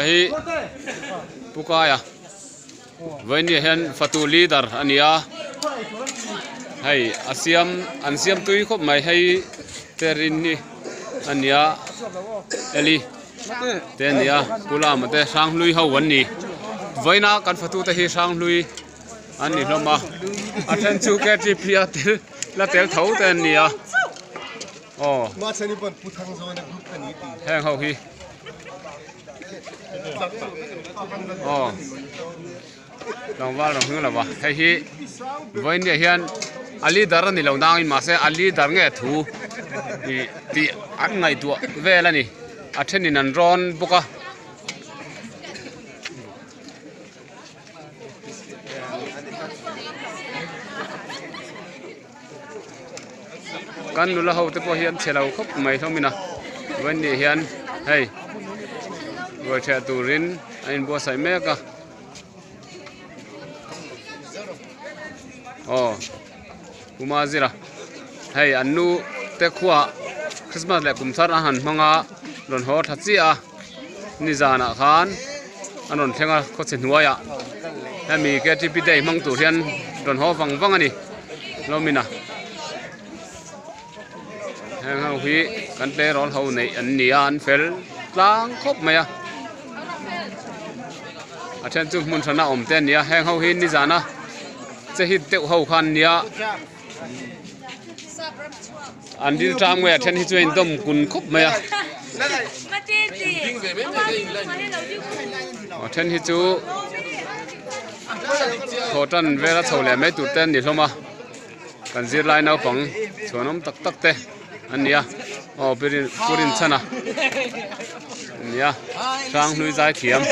Hei hi Pu Kaia Vawinia hian fatu leader a ni a, hei a siam an siam tui khawp mai hei terin hi a ni a Eli te a ni a Pu Lama te Hranghlui ho an ni vawiina kan fatu te hi Hranghlui an ni hlawm a a then chu ktp a tel la tel tho te an ni a aw heng ho hi. Aw tlangval rawng hming lova hei hi vawiin hian a leader a ni lo nangin mahse a leader nge thu ih tih an ngaihtuah vel a ni a thenin an rawn bawk a. Kan nula ho te pawh hi an che lo khawp mai hlawmin a vawiin ni hian hei ruai ṭhiah turin a inbuatsaih mek a aw Puma zira hei an nu te khuaah Christmas leh kum thar a han hmang a rawn haw tha chiah a nizanah khan an rawn thleng a khawchhe hnuaiah hemi ktp day hmang tur hian rawn haw vang vang a ni hlawmin a heng ho hi kan tleirawl ho neih an ni a an fel tlang khawp mai a a then chu hmun hrana awm te an ni a heng ho hi nizana che hit deuh ho kha an nia. An dil tang mai a then hi chu a indawm kun khawp mai a a then hi chu thaw tan vel a chho leh mai tur te an ni hlawm a kan zirlai naupang chhuanawm tak tak te an ni a aw pu rinchhana a ni a hranghlui zai thiam.